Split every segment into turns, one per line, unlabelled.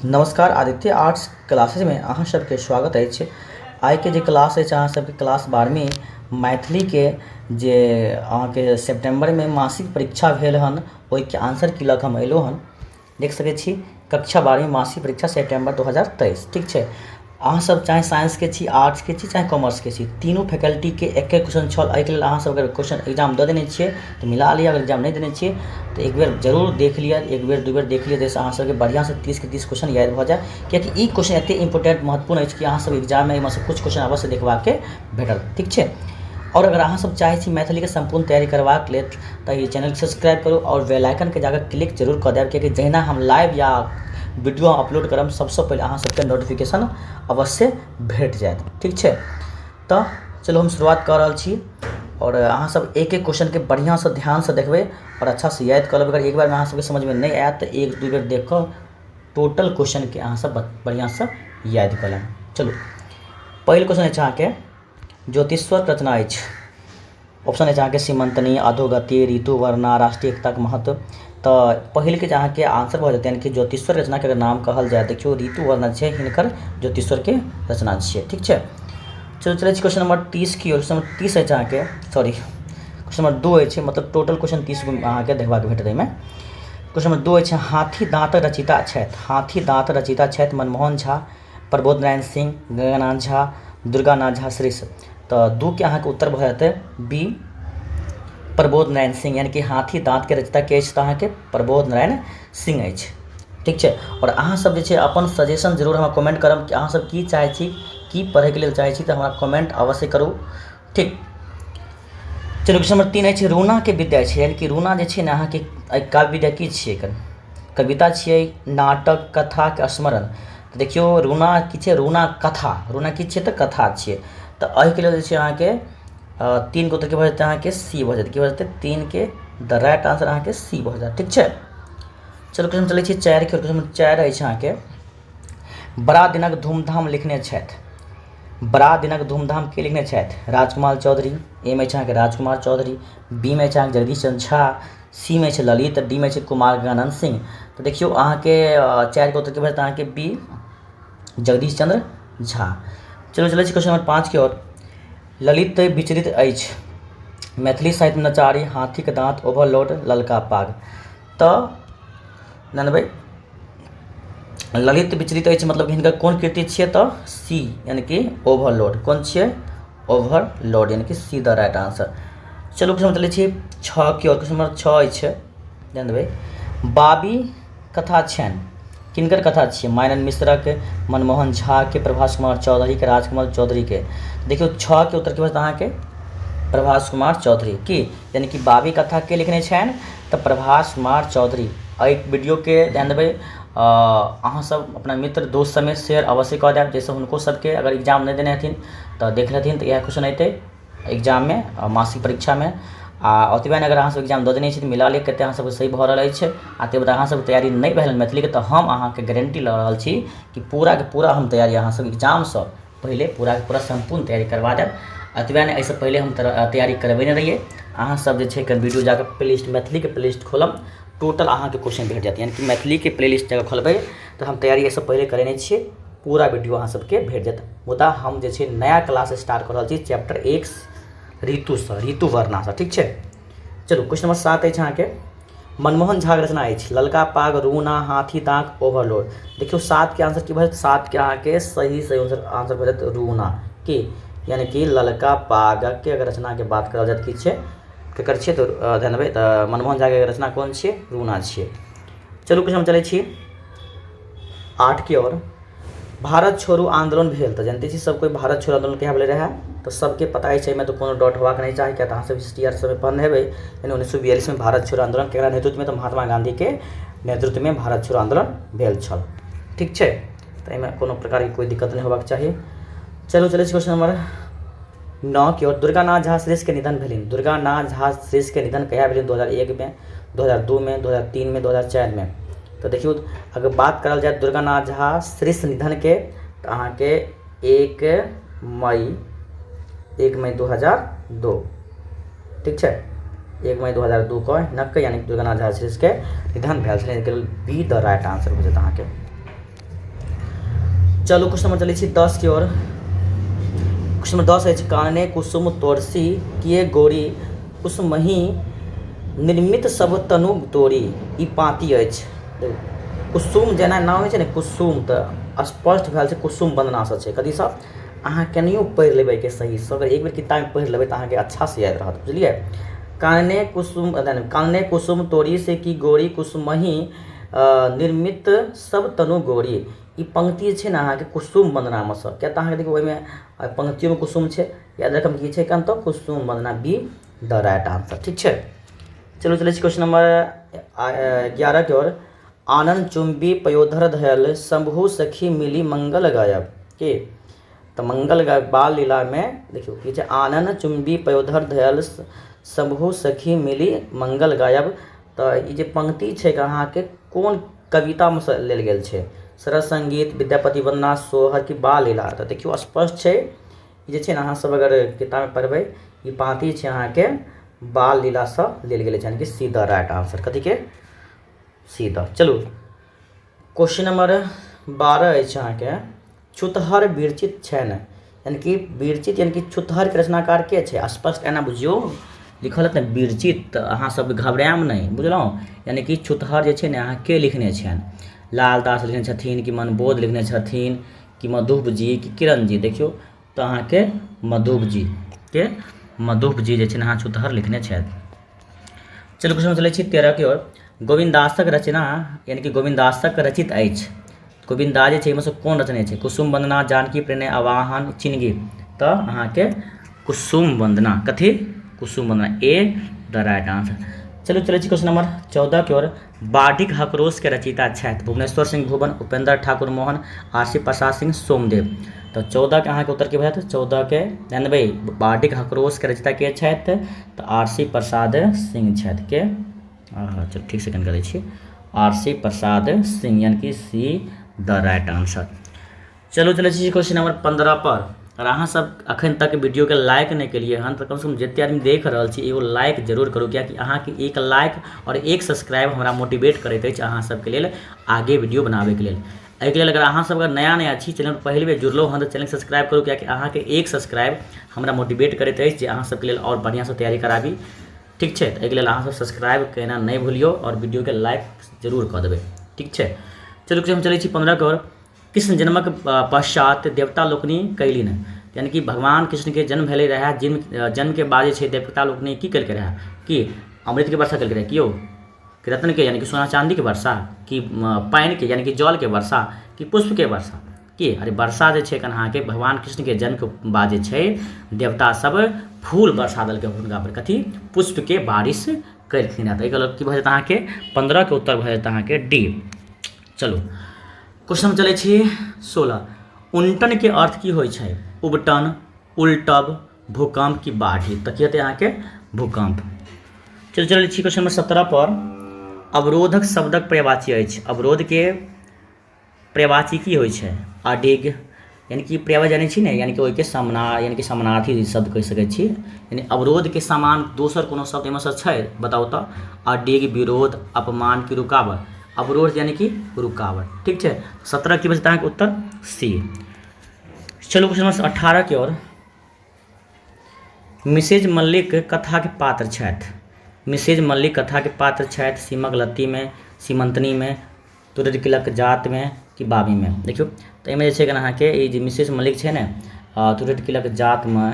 नमस्कार, आदित्य आर्ट्स क्लासेजमे अहाँ सबके स्वागत अछि। आइके जे क्लास अछि, अहाँ सबके क्लास 12वीं मैथिलीके जे अहाँके सेप्टेम्बरमे मासिक परीक्षा भेल हन, ओहिके आंसर की लऽ कऽ हम अयलहुँ हन। देख सकै छी, कक्षा 12वीं मासिक परीक्षा सेप्टेम्बर 2023। ठीक छै? अहाँ सब चाहे साइंसके छी, आर्ट्सके छी, चाहे कॉमर्सके छी, तीनू फैकल्टीके एके क्वेश्चन छल। एहिके लेल अहाँ सब अगर क्वेश्चन एग्जाम दऽ देने छियै तऽ मिला लिअ। अगर एग्जाम नहि देने छियै तऽ एक बेर जरूर देख लिअ, एक बेर दू बेर देख लिअ, जाहिसँ अहाँ सबके बढ़िआँसँ 30के 30 क्वेश्चन याद भऽ जाय, कियाकि ई क्वेश्चन एतेक इम्पोर्टेंट महत्वपूर्ण अछि कि अहाँ सब एग्जाममे एहिमे किछु क्वेश्चन अवश्य देखबाके भेटत। ठीक छै? आओर अगर अहाँ सब चाहै छी मैथिलीके सम्पूर्ण तैयारी करबाक लेल तऽ ई चैनलके सब्सक्राइब करू आओर बेल आइकनके जाकऽ क्लिक जरूर कऽ देब, कियाकि जहिना हम लाइव या वीडियो अपलोड करब, सबसँ पहिले अहाँ सबके नोटिफिकेशन अवश्य भेट जायत। ठीक छै? तऽ चलू, हम शुरुआत कऽ रहल छी। आओर अहाँ सब एक एक क्वेश्चनके बढ़िआँसँ ध्यानसँ देखबै आओर अच्छासँ याद कऽ लेबै। अगर एक बारमे अहाँ सबके समझमे नहि आयत तऽ एक दू बेर देख कऽ टोटल क्वेश्चनके अहाँ सब बढ़िआँसँ याद कऽ लेब। चलू, पहिल क्वेश्चन अछि अहाँके, ज्योतिश्वर रचना अछि। ऑप्शन अछि अहाँके सीमंतनी, अधोगति, ऋतुवर्णा, राष्ट्रीय एकताक महत्व। तऽ पहिलके जे अहाँके आंसर भऽ जेतै, यानी कि ज्योतिश्वर रचनाके अगर नाम कहल जाय, देखियौ, ऋतुवर्णा छै हिनकर ज्योतिश्वरके रचना छियै। ठीक छै? चलू, चलै छी क्वेश्चन नंबर 30 की ओर। क्वेश्चन नंबर 30 अछि अहाँके, सॉरी, क्वेश्चन नंबर 2 अछि। मतलब टोटल क्वेश्चन 30 गो अहाँके देखबाक भेटत एहिमे। क्वेश्चन नंबर 2 अछि, हाथी दाँत रचिता छथि। हाथी दाँत रचिता छथि मनमोहन झा, प्रबोध नारायण सिंह, गंगानाथ झा, दुर्गानाथ झा श्रीश। तऽ 2के अहाँके उत्तर भऽ जेतै बी, प्रबोध नारायण सिंह। यानी कि हाथी दाँतके रचयिता के अछि? तऽ अहाँके प्रबोध नारायण सिंह अछि। ठीक छै? आओर अहाँसभ जे छै अपन सजेशन जरूर हमरा कमेंट करब कि अहाँसभ की चाहै छी, की पढ़ैके लेल चाहै छी, तऽ हमरा कमेंट अवश्य करू। ठीक, चलू, क्वेश्चन नंबर 3 अछि, रूनाके विद्या छै। यानी कि रूना जे छै ने अहाँके काव्य विद्या की छियै एकर? कविता छियै, नाटक, कथाके स्मरण। तऽ देखियौ, रूना की छै? रूना कथा। रूना की छियै? तऽ कथा छियै। तऽ एहिके लेल जे छै अहाँके 3के उत्तर की भऽ जेतै? अहाँके सी भऽ जेतै। की भऽ जेतै? 3के द राइट आंसर अहाँके सी भऽ जायत। ठीक छै? चलू, क्वेश्चन चलै छी 4के। क्वेश्चन नंबर 4 अछि अहाँके, बड़ा दिनक धूमधाम लिखने छथि। बड़ा दिनक धूमधाम के लिखने छथि? राजकुमार चौधरी। ए मे छै अहाँके राजकुमार चौधरी, बी मे छै अहाँके जगदीश चंद्र झा, सी मे छै ललित, डी मे छै कुमार गंगानंद सिंह। तऽ देखियौ, अहाँके 4के उत्तर की भऽ जेतै? अहाँके बी, जगदीश चंद्र झा। चलू, चलै छी क्वेश्चन नंबर 5के ओर। ललित विचलित अछि मैथिली साहित्य नचारी, हाथीक दाँत, ओवरलोड, ललका पाग। तऽ जानबै, ललित विचलित अछि मतलब हिनकर कोन कृति छियै? तऽ सी, यानी कि ओवरलोड। कोन छियै? ओवरलोड, यानी कि सी द राइट आंसर। चलू, क्वेश्चन चलै छी 6 के ओर। क्वेश्चन नंबर 6 अछि, ध्यान देबै, बाबी कथा छनि किनकर कथा छियै? मायानन्द मिश्रके, मनमोहन झाके, प्रभास कुमार चौधरीके, राजकमल चौधरीके। देखियौ, 6के उत्तर की भऽ अहाँके प्रभास कुमार चौधरी की। यानी कि बाबी कथा के लिखने छनि? तऽ प्रभास कुमार चौधरी। एहि वीडियोके ध्यान देबै, अहाँ सब अपना मित्र दोस्त सबमे शेयर अवश्य कऽ देब, जाहिसँ हुनको सबके अगर एग्जाम नहि देने हेथिन तऽ देख लेथिन, तऽ इएह क्वेश्चन अयतै एग्जाममे, मासिक परीक्षामे। आ ओतबे नहि, अगर अहाँसभ एग्जाम दऽ देने छी तऽ मिला लिअ कतेक अहाँ सभके सही भऽ रहल अछि। आ ताहि बाद अहाँ सभके तैयारी नहि भेल मैथिलीके, तऽ हम अहाँके गारंटी लऽ रहल छी कि पूराके पूरा हम तैयारी अहाँ सभके एग्जामसँ पहिले पूराके पूरा सम्पूर्ण तैयारी करवा देब। एतबे नहि, एहिसँ पहिले हम तैयारी करबेने रहियै। अहाँ सब जे छै एकर वीडियो जाकऽ प्लेलिस्ट, मैथिलीके प्लेलिस्ट खोलब, टोटल अहाँके क्वेश्चन भेट जायत। यानी कि मैथिलीके प्लेलिस्ट जाकऽ खोलबै तऽ हम तैयारी एहिसँ पहिले करेने छियै, पूरा वीडियो अहाँ सबके भेट जायत। मुदा हम जे छै नया क्लास स्टार्ट कऽ रहल छी चैप्टर 1 ऋतुसँ, ऋतु वर्णासँ। ठीक छै? चलू, क्वेश्चन नंबर 7 अछि अहाँके, मनमोहन झाक रचना अछि ललका पाग, रूना, हाथी दाँत, ओवरलोड। देखियौ, 7के आंसर की भऽ जायत? 7के अहाँके सही सही आंसर भऽ जायत रूना की। यानी कि ललका पागके अगर रचनाके बात करल जाय तऽ की छै, केकर छियै? तऽ ध्यान देबै, तऽ मनमोहन झाके रचना कोन छियै? रूना छियै। चलू, क्वेश्चन हम चलै छी 8के ओर। भारत छोड़ू आंदोलन भेल, तऽ जानते छी सब कोइ, भारत छोड़ो आंदोलन कहिया भेलै रहए? तऽ सबके पता अछि, एहिमे तऽ कोनो डाउट होबाक नहि चाही, किया तऽ अहाँ सब हिस्ट्री आर सबमे पढ़ने हेबै। यानी 1942मे भारत छोड़ो आंदोलन केकरा नेतृत्वमे? तऽ महात्मा गाँधीके नेतृत्वमे भारत छोड़ो आंदोलन भेल छल। ठीक छै? तऽ एहिमे कोनो प्रकारके कोइ दिक्कत नहि होबाक चाही। चलू, चलै छी क्वेश्चन नंबर 9 की ओर। दुर्गानाथ झा श्रेष्ठके निधन भेलनि। दुर्गानाथ झा श्रेष्ठके निधन कहिया भेलनि? 2001मे, 2002मे, 2003मे, 2004मे। तऽ देखियौ, अगर बात करल जाय दुर्गानाथ झा श्रेष्ठ निधनके, तऽ अहाँके 1 मई, 1 मई 2002। ठीक छै? 1 मई 2002 के हिनक यानी दुर्गानाथ झा श्रेष्ठके निधन भेल छलै। एहिके लेल बी द राइट आंसर भऽ जायत अहाँके। चलू क्वेश्चन नंबर चलै छी 10 की ओर। क्वेश्चन नंबर 10 अछि, कानने कुसुम तोरसी किए गोरी कुसुमही निर्मित सब तनु तोरी। ई पाँति अछि। कुसुम जेना नाम होइ छै ने कुसुम, तऽ स्पष्ट भए छै कुसुम वन्दनासँ छै। कथीसँ? अहाँ केनाहियो पढ़ि लेबै एहिके सहीसँ, अगर एक बेर किताबमे पढ़ि लेबै तऽ अहाँके अच्छासँ याद रहत, बुझलियै? कानने कुसुम, कानने कुसुम तोरी से की गोरी कुसुमही निर्मित सब तनु गोरी। ई पंक्ति जे छै ने अहाँके कुसुम वन्दनामे सँ, किएक तऽ अहाँके देखियौ ओहिमे पंक्तियोमे कुसुम छै। याद रखब की छै एखन तऽ Kusum Vandana, B the right answer. ठीक छै, चलू चलै छी क्वेश्चन नंबर 11 के ओर। आनंद चुम्बी पयोधर धयल शंभु सखी मिली मंगल गायब। के तऽ मंगल गायब बाल लीलामे देखियौ की छै, आनंद चुम्बी पयोधर धयल शंभु सखी मिली मंगल गायब। तऽ ई जे पंक्ति छै अहाँके कोन कवितामे सँ लेल गेल छै? सरस संगीत, विद्यापति वन्दना, सोहर की बाल लीला? तऽ देखियौ स्पष्ट छै, ई जे छै ने अहाँ सब अगर किताबमे पढ़बै, ई पाँति छै अहाँके बाल लीलासँ लेल गेल छै, यानि कि सी द राइट आंसर। कथीके? See the. चलू क्वेश्चन नंबर 12 अछि अहाँके, छुतहर विरचित छनि, यानि कि विरचित यानि कि छुतहरके रचनाकार के छै? स्पष्ट एना बुझियौ, लिखल हत ने विरचित, तऽ अहाँ सब घबरायब नहि, बुझलहुँ? यानि कि छुतहर जे छै ने अहाँ के लिखने छनि? लालदास लिखने छथिन कि मनबोध लिखने छथिन कि मधुप जी कि किरण जी? देखियौ तऽ अहाँके मधुप जी के, मधुप जी जे छै ने अहाँ छुतहर लिखने छथि। चलू क्वेश्चन चलै छी 13 के ओर। गोविन्ददासक रचना यानि कि गोविन्ददासक रचित अछि, गोविन्दास जे छै एहिमे सँ कोन रचने छै? कुसुम वन्दना, जानकी प्रणय, आवाहन, चिनगी? तऽ अहाँके कुसुम वन्दना। कथी? Kusum Vandana, A the right answer. चलू चलै छी क्वेश्चन नंबर 14 के ओर। बाढ़िक हकरोश के रचयिता छथि भुवनेश्वर सिंह भुवन, उपेंद्र ठाकुर मोहन, आरसी प्रसाद सिंह, सोमदेव? तऽ 14 के अहाँके उत्तर की भऽ जायत? 14 के ध्यान देबै, बाढ़िक हकरोश के रचयिता के छथि? तऽ आर सी प्रसाद सिंह छथि। के? चलू ठीक से कनि करै छी, आर सी प्रसाद सिंह, यानि कि सी द राइट आंसर। चलू चलै छी क्वेश्चन नंबर 15 पर। अगर अहाँ सब अखन तक वीडियोके लाइक नहि केलियै हन तऽ कमसँ कम जते आदमी देख रहल छी एगो लाइक जरूर करू, कियाकि अहाँके एक लाइक आओर एक सब्सक्राइब हमरा मोटिवेट करैत अछि अहाँ सबके लेल आगे वीडियो बनाबैके लेल। एहिके लेल अगर अहाँ सब अगर नया नया छी, चैनल पर पहिल बेर जुड़लहुँ हन, तऽ चैनल सब्सक्राइब करू, कियाकि अहाँके एक सब्सक्राइब हमरा मोटिवेट करैत अछि जे अहाँ सबके लेल आओर बढ़िआँसँ तैयारी कराबी। ठीक छै, तऽ एहिके लेल अहाँ सब सब्सक्राइब केना नहि भूलियौ आओर वीडियोके लाइक जरूर कऽ देबै। ठीक छै, चलू हम चलै छी 15 के ओर। कृष्ण जन्मक पश्चात देवता लोकनि कयलनि, यानि कि भगवान कृष्णके जन्म भेलै रहए, जन्मके बाद जे छै देवता लोकनि की केलकै रहए? कि अमृतके वर्षा केलकै रहए कि यौ, कि रत्नके यानि कि सोना चाँदीके वर्षा, कि पानिके यानि कि जलके वर्षा, कि पुष्पके वर्षा? की अरे वर्षा जे छै अहाँके भगवान कृष्णके जन्मके बाद जे छै देवता सब फूल बरसा देलकै हुनका पर। कथी? पुष्पके बारिश केलखिन। तऽ एहिके लेल की भऽ जेतै अहाँके? 15के उत्तर भऽ जेतै अहाँके डी। चलू क्वेश्चन चलै छी 16। उनटनके अर्थ की होइ छै? उबटन, उलटब, भूकम्प की बाढ़ि? तऽ की हेतै अहाँके? भूकम्प। चलू चलै छी क्वेश्चन नंबर 17 पर। अवरोधक शब्दक पर्यायवाची अछि। अवरोधके पर्यायवाची की होइ छै? अडिग, यानि कि पर्यायवाची जानै छी ने, यानि कि ओहिके सामना, यानि कि समानार्थी शब्द कहि सकै छी, यानि अवरोधके समान दोसर कोनो शब्द एहिमे सँ छै? बताउ तऽ। अडिग, विरोध, अपमान की रुकावट? अवरोध यानि कि रुकावट। ठीक छै, 17 की बचत अहाँके उत्तर सी। चलू क्वेश्चन नंबर 18 के ओर। मिसेज मल्लिक कथाके पात्र छथि। मिसेज मल्लिक कथाके पात्र छथि सीमक लत्तीमे, सीमंतनीमे, तुरकिलक जातमे कि बाबीमे? देखियौ तऽ एहिमे जे छै अहाँके ई जे मिसेज मल्लिक छै ने, तुरकिलक जातमे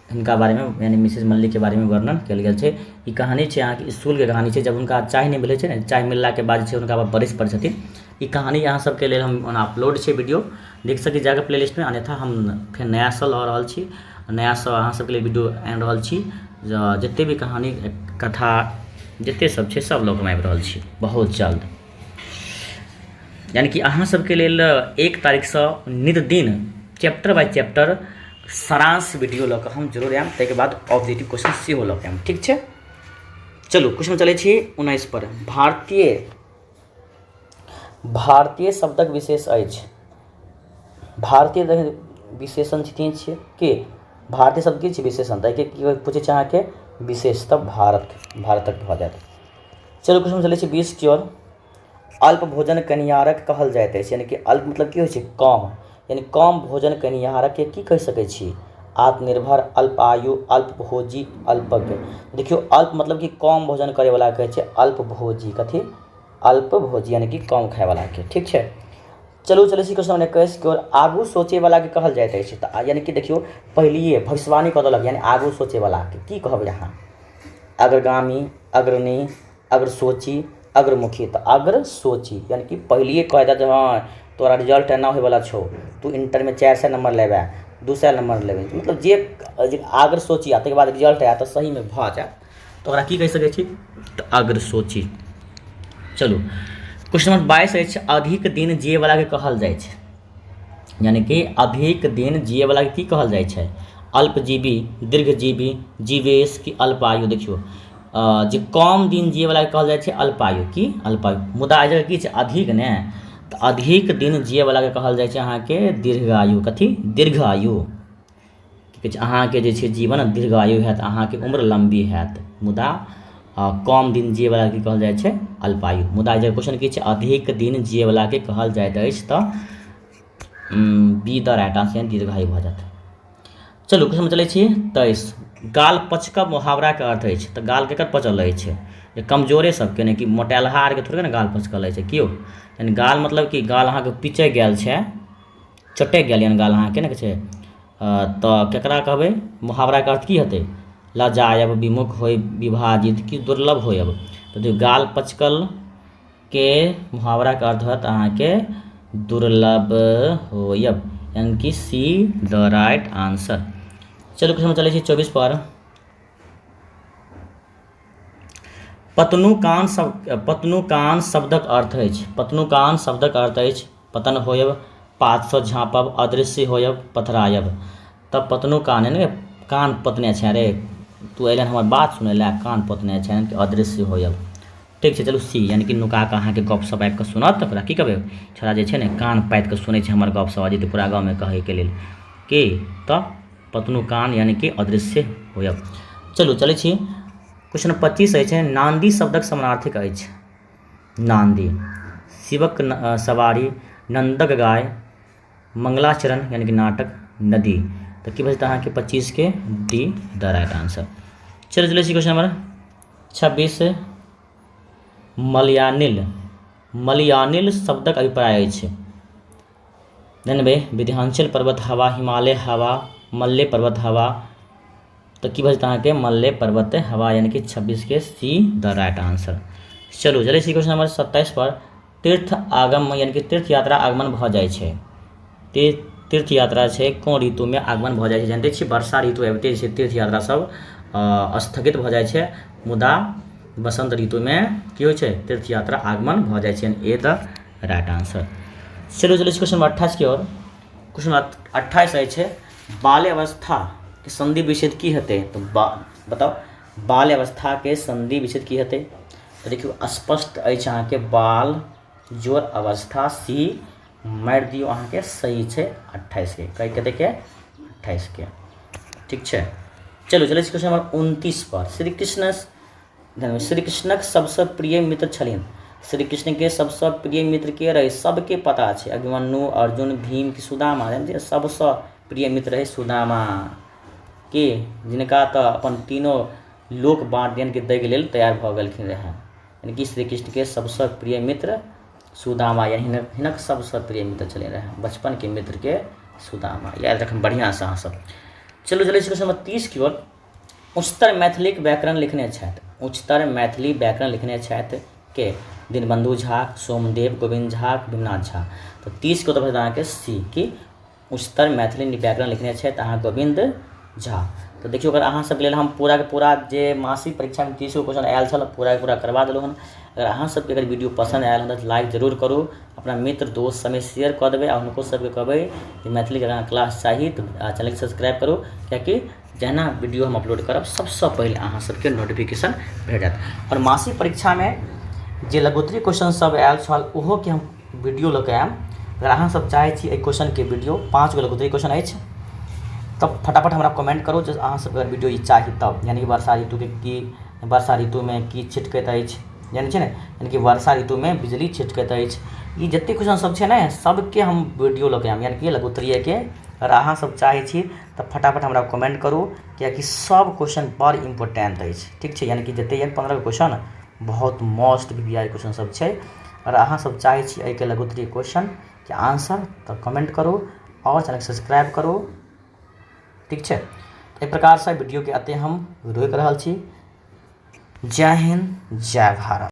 हिनका बारेमे यानि मिसेज मल्लिकके बारेमे वर्णन कयल गेल छै। ई कहानी छै अहाँके इसकुलके कहानी छै, जब हुनका चाय नहि मिलै छै ने, चाय मिललाके बाद जे छै हुनका बरसि पड़ै छथिन। ई कहानी अहाँ सबके लेल हम ओना अपलोड छै वीडियो, देख सकै जाकऽ प्लेलिस्टमे, अन्यथा हम फेर नयासँ लऽ रहल छी, नयासँ अहाँ सबके लेल वीडियो आनि रहल छी। जते भी कहानी कथा जते सब छै सब लऽ कऽ हम आबि रहल छी बहुत जल्द, यानि कि अहाँ सबके लेल 1 तारीखसँ नित दिन चैप्टर बाय चैप्टर सारांश वीडियो लऽ कऽ हम जरूर आयब। ताहिके बाद ऑब्जेक्टिव क्वेश्चन सेहो लऽ कऽ आयब। ठीक छै, चलू क्वेश्चन चलै छी 19 पर। भारतीय, भारतीय शब्दक विशेष अछि। भारतीय विशेषण छथिन छियै के? भारतीय शब्द की छै? विशेषण। तऽ एहिके की पूछै छै अहाँके विशेष, तऽ भारत, भारतक भऽ जायत। चलू क्वेश्चन चलै छै 20 की ओर। अल्प भोजन कयनिहारक कहल जाइत अछि, यानी कि अल्प मतलब की होइ छै? कम, यानी कम भोजन कयनिहारके की कहि सकै छी? आत्मनिर्भर, अल्पायु, अल्पभोजी, अल्पज्ञ। देखियौ अल्प मतलब कि कम भोजन करैवला कहै छै अल्पभोजी। कथी? अल्पभोजी, यानी कि कम खायवलाके। ठीक छै, चलू चलै छी क्वेश्चन नंबर 21 के ओर। आगू सोचैवलाके कहल जाइत अछि, तऽ यानी कि देखियौ पहिलिये भविष्यवाणी कऽ देलक, यानी आगू सोचैवलाके की कहबै अहाँ? अग्रगामी, अग्रणी, अग्रसोची, अग्रमुखी। तऽ अग्रसोची, यानी कि पहिलिये कहि देत जे हँ तोरा रिजल्ट एना होइवला छौ, तू इंटरमे 400 नम्बर लेबै, 200 नम्बर लेबै, मतलब जे अग्रसोची आ ताहिके बाद रिजल्ट आयत तऽ सहीमे भऽ जायत, तऽ ओकरा की कहि सकै छी? तऽ अग्रसोची। चलू क्वेश्चन नंबर 22 अछि, अधिक दिन जियैवलाके कहल जाइ छै, यानी कि अधिक दिन जियैवलाके की कहल जाइ छै? अल्पजीवी, दीर्घजीवी, जीवेश कि अल्पायु। देखियौ जे कम दिन जियैवलाके कहल जाइ छै अल्पायु, की अल्पायु, मुदा एहि जगह की छै? अधिक ने, तऽ अधिक दिन जियैवलाके कहल जाइ छै अहाँके दीर्घायु। कथी? दीर्घायु। की कहै छै? अहाँके जे छै जीवन दीर्घायु हैत, अहाँके उम्र लम्बी हैत। मुदा कम दिन जियैवलाके कहल जाइ छै अल्पायु। मुदा जे क्वेश्चन की छै? अधिक दिन जियैवलाके कहल जाइत अछि, तऽ बी the right answer, दीर्घायु भऽ जायत। चलू क्वेश्चन चलै छी 23। गाल पचकब मुहावराके अर्थ अछि, तऽ गाल केकर पचल अछि? जे कमजोरे सबके ने कि मोटेलहा आरके थोड़े ने गाल पचकल अछि केओ। यानी गाल मतलब कि गाल अहाँके पिचकि गेल छै, चटकि गेल, यानी गाल अहाँके ने कहै छै, तऽ केकरा कहबै? मुहावराके अर्थ की हेतै? लजायब, विमुख होयब, विभाजित कि दुर्लभ होयब। तऽ देखियौ गाल पचकल के मुहावराके अर्थ होयत अहाँके दुर्लभ होयब, यानी कि सी द राइट आंसर। चलू क्वेश्चन चलै छी 24 पर। पतनुकान शब्द, पतनुकान शब्दक अर्थ अछि, पतनुकान शब्दक अर्थ अछि पतन होयब, पातसँ झाँपब, अदृश्य होयब, पथरायब। तब पतनुकान ने कान पतने छै रे, तू अयले हमर बात सुनै लए, कान पतने छै कि अदृश्य होयब। ठीक छै, चलू सी, यानी कि नुका कऽ अहाँके गपशप आबि कऽ सुनत तऽ ओकरा की कहबै? छोड़ा जे छै ने कान पाति कऽ सुनै छै हमर गपशप आ जेतै पूरा गाँवमे कहैके लेल की, तऽ पतनुकान यानी कि अदृश्य होयब। चलू चलै छी क्वेश्चन 25 अछि, नान्दी शब्दक समानार्थक अछि। नान्दी शिवक सवारी, नन्दक गाय, मंगलाचरण यानी कि नाटक, नदी। तऽ की भऽ जेतै अहाँके 25 के? डी द राइट आंसर। चलू चलै छी क्वेश्चन नंबर 26। मलयानिल, मलयानिल शब्दक अभिप्राय अछि जानबै, विंध्याचल पर्वत हवा, हिमालय हवा, मल्ले पर्वत हवा। तऽ की भऽ जेतै अहाँके? मल्ले पर्वत हवा, यानी कि 26 के सी द राइट आंसर। चलू चलै छी क्वेश्चन नंबर 27 पर। तीर्थ आगम यानी कि तीर्थ यात्रा आगमन भऽ जाइ छै, तीर्थ यात्रा छै कोन ऋतुमे आगमन भऽ जाइ छै? जानिते छियै वर्षा ऋतु अबिते छै तीर्थ यात्रा सब स्थगित भऽ जाइ छै, मुदा बसन्त ऋतुमे की होइ छै? तीर्थ यात्रा आगमन भऽ जाइ छै, ए द राइट आंसर। चलू चलै छी क्वेश्चन नंबर 28 की ओर। क्वेश्चन नंबर 28 अछि, बाल्यावस्थाके संधि विच्छेद की हेतै? तऽ बताउ बाल्यावस्थाके संधि विच्छेद की हेतै? तऽ देखियौ स्पष्ट अछि अहाँके बाल जोड़ अवस्था, सी मारि दियौ अहाँके सही छै 28के, कई कतेके? 28के। ठीक छै, चलू चलै छी क्वेश्चन नंबर 29 पर। श्री कृष्ण, श्री कृष्णक सबसँ प्रिय मित्र छलनि, श्री कृष्णके सबसँ प्रिय मित्र के रहै? सबके पता छै, अभिमन्यु, अर्जुन, भीम कि सुदामा? जानते सबसँ प्रिय मित्र रहै सुदामा के, जिनका तऽ अपन तीनो लोक बाँट यानि कि दैके लेल तैयार भऽ गेलखिन रहए। यानि कि श्री कृष्णके सबसँ प्रिय मित्र सुदामा, या हिनक सबसँ प्रिय मित्र छलै रहए बचपनके मित्रके सुदामा। याद रखब बढ़िआँसँ अहाँसब। चलू चलै छी क्वेश्चन नंबर 30 की ओर। उच्चतर मैथिलीक व्याकरण लिखने छथि, उच्चतर मैथिली व्याकरण लिखने छथि के? दीनबन्धु झा, सोमदेव, गोविन्द झा, भीमनाथ झा। तऽ 30 के उत्तर भऽ अहाँके सी, कि उच्चतर मैथिली व्याकरण लिखने छथि अहाँ गोविन्द झा। तऽ देखियौ अगर अहाँ सबके लेल हम पूराके पूरा जे मासिक परीक्षामे 30 गो क्वेश्चन आयल छल पूराके पूरा करबा देलहुँ हन। अगर अहाँ सबके अगर वीडियो पसन्द आयल हन तऽ लाइक जरूर करू, अपना मित्र दोस्त सबमे शेयर कऽ देबै आ हुनको सबके कहबै जे मैथिलीके अगर क्लास चाही तऽ चैनलके सब्सक्राइब करू, किएकि जहिना वीडियो हम अपलोड करब सबसँ पहिले अहाँ सबके नोटिफिकेशन भेट जायत। आओर मासिक परीक्षामे जे लघुत्तरीय क्वेश्चन सब आयल छल ओहोके हम वीडियो लऽ कऽ आयब। अगर अहाँ सब चाहै छी एहि क्वेश्चनके वीडियो, 5 गो लघुत्तरीय क्वेश्चन अछि, तब फटाफट हमरा कमेंट करू जे अहाँ सबके अगर वीडियो ई चाही तब, यानी कि वर्षा ऋतुके की, वर्षा ऋतुमे की छिटकैत अछि, जानै छियै ने, यानी कि वर्षा ऋतुमे बिजली छिटकैत अछि। ई जतेक क्वेश्चन सब छै ने, सबके हम वीडियो लऽ के आयब, यानी कि लघुत्तरीयके। अगर अहाँ सब चाहै छी तऽ फटाफट हमरा कमेंट करू, कियाकि सब क्वेश्चन बड़ इम्पोर्टेंट अछि। ठीक छै, यानी कि जतेक यऽ 15 क्वेश्चन बहुत मोस्ट VVI question सब छै। अगर अहाँ सब चाहै छी एहिके लघुत्तरीय क्वेश्चनके आंसर तऽ कमेंट करू आओर चैनलके सब्सक्राइब करू। ठीक छै, एहि प्रकारसँ वीडियोके एतहि हम रोकि रहल छी। जय हिन्द, जय भारत।